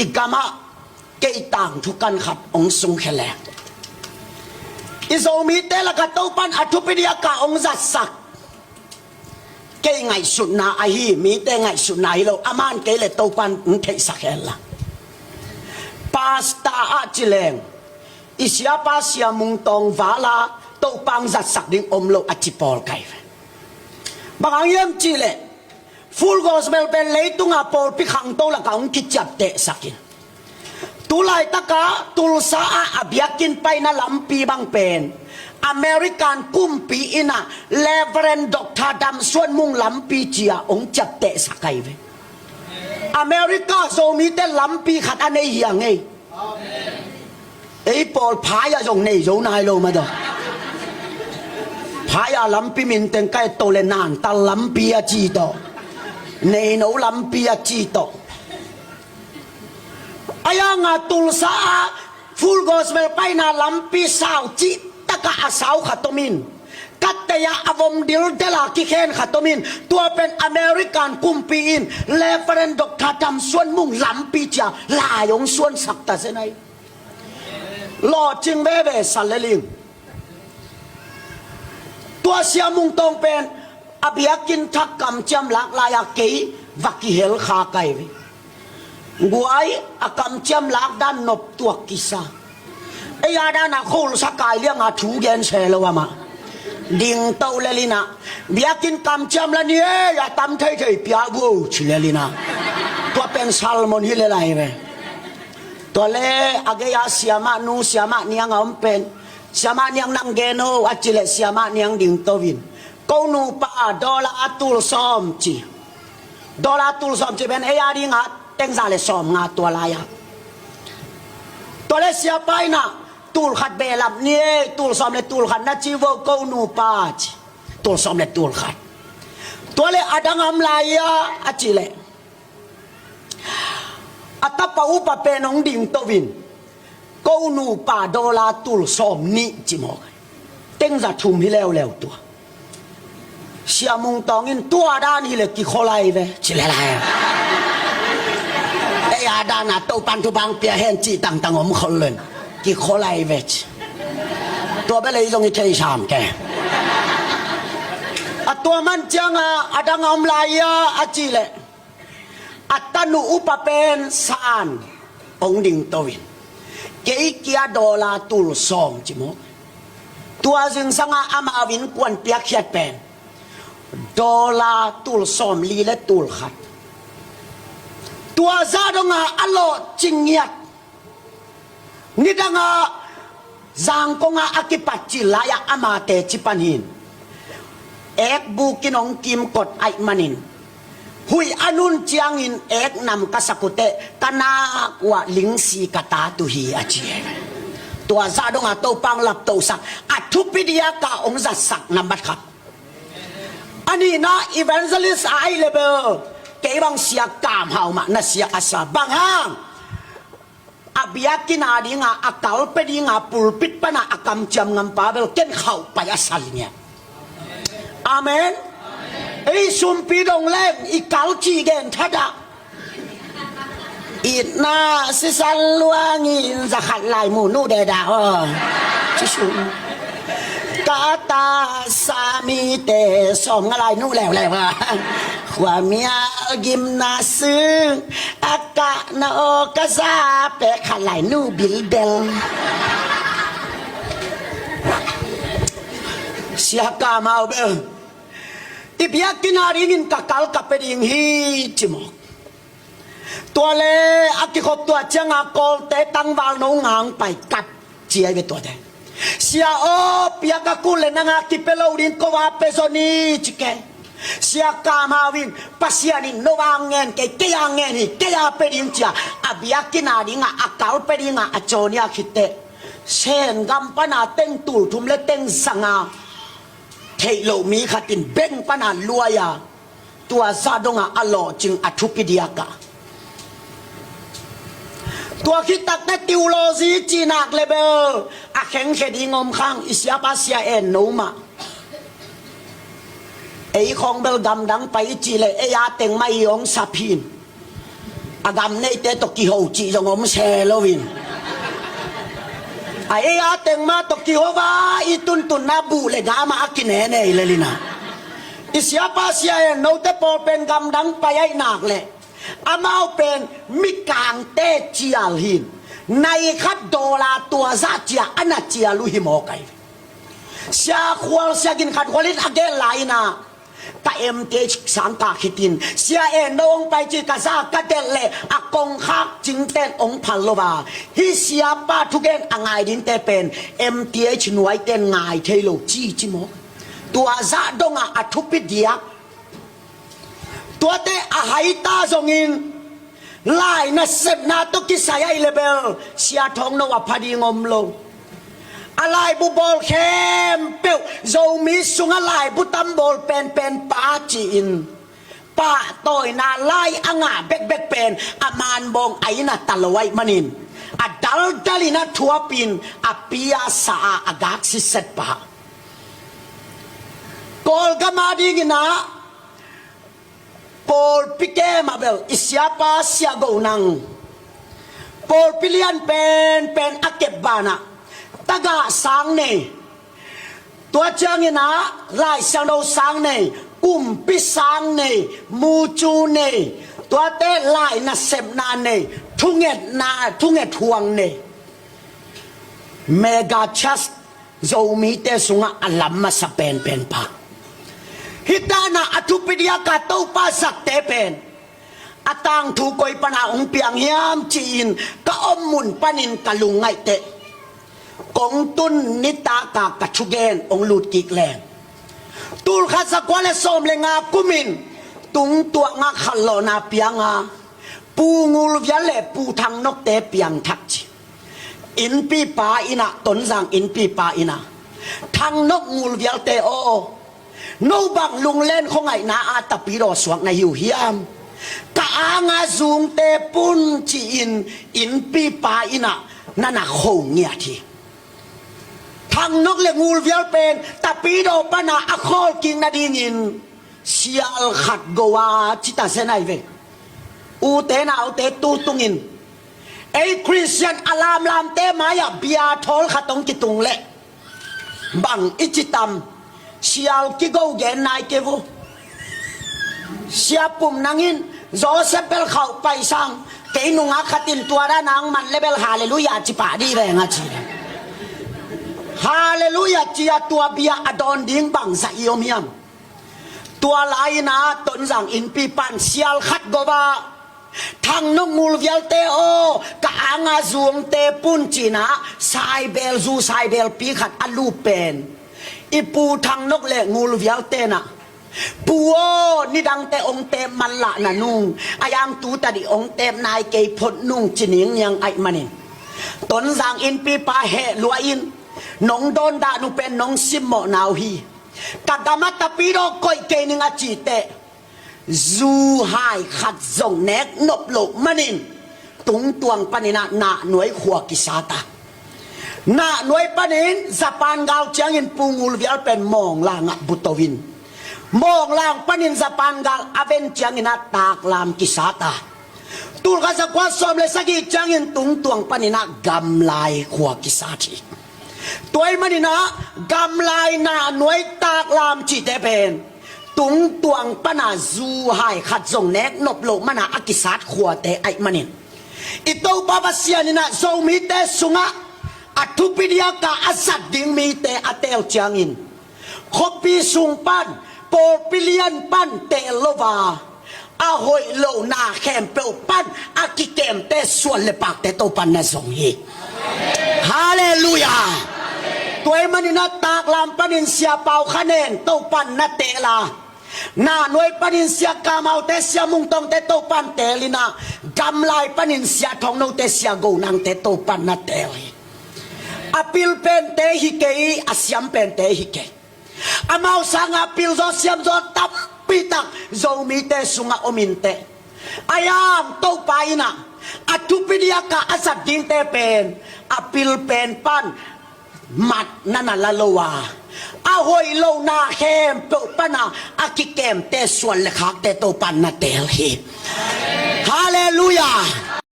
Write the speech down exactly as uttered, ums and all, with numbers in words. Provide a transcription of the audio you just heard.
i gamah kei tangthu kan khat hong sungkhia leng, i Zomite lakah Topan a thupi diaka hong zatsak. Kei ngaihsutna ahi, mite ngaihsutna hi lo, aman kei le Topan hong theihsak hen la. Pasta ah ci leng, i siapa Sia Mung Tawng vala Topa hong zatsak ding om lo a ci pawl kai ve. Bang hang hiam cih leh, Full Gospel pen leitunga pawlpi khangto lakah hong kiciaptehsak in, tu laitakah Tulsa ah a biakinn paina lampi bang pen American kumpi in ah Reverend Doctor Dam Suan Mung lampi ci-a hong ciaptehsak ahi ve. America Zomite lampi khat a nei hi a ngei. Ei pawl phai-ah zong nei zo nai lo mah tawh. Phai-ah lampi min teng ka et to le Nantal lampi a ci tawh, Neino lampi a ci tawh. A yanga Tulsa ah Full Gospel paina lampi sau cih takah a sau khat om in, ka tei-ah a vom dildel a kikhen khat om in, tua pen American kumpi in Reverend Doctor Dam Suan Mung lampi ci-a lai hong suansak ta zen ahi. Lawhcing veve sa leling. Tua Sia Mung Tawng pen a biakinn thak kamciam lak lai-a kei va kihel kha kai ve. Guai a kamciam lak dan nop tuak kisa. Ei a dan a khol sa kai lianga thu gen se lo amah. Ding to lel in ah, biakinn kamciam la ni ei, a tam theithei pia vo ci lel in ah, tua pen sermon hi lel ahi ve. Tua le a gei-a siamah nu siamah niang a om pen, siamah niang nang gen o a ci leh siamah niang ding to in, ko nupa dollar a tul sawm ci. Dollar tul sawm ci pen ei a dinga tengza le sawm nga tua lai-a. Tua le siapa in ah tul khat behlap ni ei, tul sawm le tul khat na ci vo ko nupa ci. Tul sawm le tul khat. Tua le a dang a om lai-a a ci leh, a tapa upa pen hong ding to in, ko nupa dollar tul sawm nih ci mawk. Tengza thum hi leuleu tua. Sia Mung Tawng in tua dan hi le kikhol ahi ve ci le lai. Ei a dan a Topan thupha hong pia hen cih tangtang om khol len kikhol ahi ve ci. Tua bel ei zong i thei sam ke. A tua man cianga a dang a om lai-a a ci leh, a tanu upa pen san hong ding to in, kei kia dollar tul sawm ci mawk. Tua zingsanga amau innkuan piakkhiat pen dollar tul sawm li le tul khat. Tua zah donga a lawhcing ngiat. Nidanga Zangkonga a kipat cil lai-ah ama teci pan hin, ek bukin hong kimkot ahih manin, huih a nun ciangin ek nam ka sak uh teh ka nak uah lingsi ka tat uh hi a ci. Tua zah donga Topa hong laptohsak, a thupi diaka hong zatsak nambat khat. A nihna evangelist a aih le bel kei bang Sia Kam Hau mah na sia a sa. Bang hang? A biakinn a dinga a kal pia dinga pulpit pana a kamciam ngampa bel ken khauh pai a sa lian. Amen. Ei sumpi dong leng i kal cih gen thadah. Itna sisan luangin zakhat lai mu nuh deda aw. Ci sum. Ka ta sa mite sawm nga lai nuh leuleu a. Khua mial gimna sung a kahna aw ka za pek khat lai nuh bilbel. Sia Kam Hau bel i biakinn a dingin ka kal ka pia ding hi ci mawk. Tua le a kikhop tua cianga Kawlte tangval no ngang pai kap ci ahi ve tuate. Sia aw, pia ka kul le nanga kipia lo ding ko a pia zaw ni ci ke. Sia Kam Hau in Pasian in no a ngen kei, kei a ngen hi, kei a pia ding cia a biakinn a dinga a kal pia dinga a cawnia khitteh Sen gam pana teng tul thum le teng zanga theih loh mi khat in bank pana luai a, tua zah donga a lawhcing a thupi diaka. Tua khit takte theology cihnak le bel a khengkhia ding om khang i siapa Sia En No mah. Ei khawng bel gamdang pai i cih le ei a teng mah i hong sap hin. gam neite tawh kiho cih zong om se loin, a ei a teng mah tawh kiho va, i tuntunna buh le gam ah a kinenei lel in ah, i siapa Sia En note pawl pen gamdang pai ahih nak leh amau pen Mikangte cial hi in, nai khat dollar tua zah cial a na cial uh hi mawk ahi. Sia Khual, Sia Gin Khat Khual in a gen lai in ah, ka M T H sang kah khit in Sia En no hong pai ci, ka za ka delh leh a kongkhak cingten hong phal lo a, hih siapa thugen a ngai dingte pen M T H nuaiten ngai thei lo ci ci maw. Tua zah dongah a thupi diak. Tuate a haita zongin lai nasepna tawh kisai ahih leh bel Sia Thawng No a pha ding om lo. A laibu bawl khempeuh, Zomi sungah laibu tam bawl penpen pa ci-in, pahtawina lai a ngah bekbek pen a manbawng a inn ah ta lo ahih manin, a daldal in a thuap in a pi a sa a, a gak sitset pa. Kawlgam a dingin ah pawlpi kem ah bel i siapa Sia Go Nang, pawlpi lian penpen a kep banah tagah sang nei. Tua ciangin ah Lai Siangtho sang nei, kumpi sang nei, mucu nei, tuate lai nasepna nei, thungetna, thunget huang nei. Mega church Zomite sungah a lam masa penpen pa. Hih tanah a thupi diak a Topa zatte pen a tangthu koi pana hong piang hiam ci-in ka om mun panin ka lungngaih teh, kong tun nitak a ka thugen hong lut kik leng, tulkhat zakua le sawm le nga kumin tungtuak ngah khatlawhna piang a, Pu Ngul Vial le Pu Thang Nokte piangthak ci. Innpipa inn ah, Tonzang innpipa inn ah, Thang Nok, Ngul Vialte aw, no bang lunglen khuangaihna a Tapidaw suak na hi uh hiam? Ka anga zungte pun ci-in innpipa inn ah na na kho ngiat hi. Thang Nok le Ngul Vial pen Tapidaw pana a khawl kik nadingin sial khat go a ci ta zen ahi ve. Ute naute, tu tungin ei Khristian a lamlamte mai-ah bia thawl khat hong kitung leh bang i ci tam? Sial kigo gen nai kei vo. Sia Pum Nang in Joseph bel khauh pai sang, kei nungak khat in tua dan a hong man leh bel halleluiah ci pah dih veng a ci. Halleluiah ci a tua bia a dawn ding bangzah i om hiam? Tua lai-in ah Tonzang innpipa'n sial khat go a, Thang Nok, Ngul Vialte aw, ka anga zungte pun ci-in ah saibel zu, saibelpi khat a lup pen i Pu Thang Nok le Ngul Vialte in ah, Pu aw, nidangte hong tep manlah na nung, a yang tu tadih hong tep nai kei phot nung ci ningniang ahih manin, Tonzang innpipa heh lua-in, nong dawn dah uh pen nong simmawhna uh hi. Ka gam ah Tapidaw koih kei ning a cih teh, zu hai khat zong nek nop loh manin tungtuang panin ah Nahnuai khua kisat a, Nahnuai panin Japan gal ciangin Pu Ngul Vial pen Mawnglang ah buto in, Mawnglang panin Japan gal a ven ciangin ah Taklam kisat a, tulkhat zakua sawm le sagih ciangin tungtuang panin ah Gamlai khua kisat hi. Tua ahih manin ah Gamlai, Nahnuai, Taklam cihte pen tungtuang pana zu hai khat zong nek nop loh mana a kisat khuate ahih manin, i Topa Pasian in ah Zomite sungah a thupi diak a a zat ding mite a teel ciangin, khuapi sung pan, pawlpi lian pan teel lo a, a hoih lohna khempeuh pan a kikemte suan le pakte Topa'n na zong hi. Halleluiah. Tua ahih manin ah Taklam panin Sia Pau Kha Nen Topa'n na teel a, Nahnuai panin Sia Kam Haute, Sia Mung Tongte Topa'n teel in ah, Gamlai panin Sia Thawng Note, Sia Go Nangte Topa'n na teel hi. A pil pente hi kei, a siam pente hi kei. Amau sanga pil zaw siam zaw tampi tak Zomite sungah om inteh. A yang Topa in ah a thupi diak a a zat dingte pen a pil pen pan mat na na la lo a, a hoih lohna khempeuh pana a kikemte suan le khakte Topan na teel hi. Halleluiah.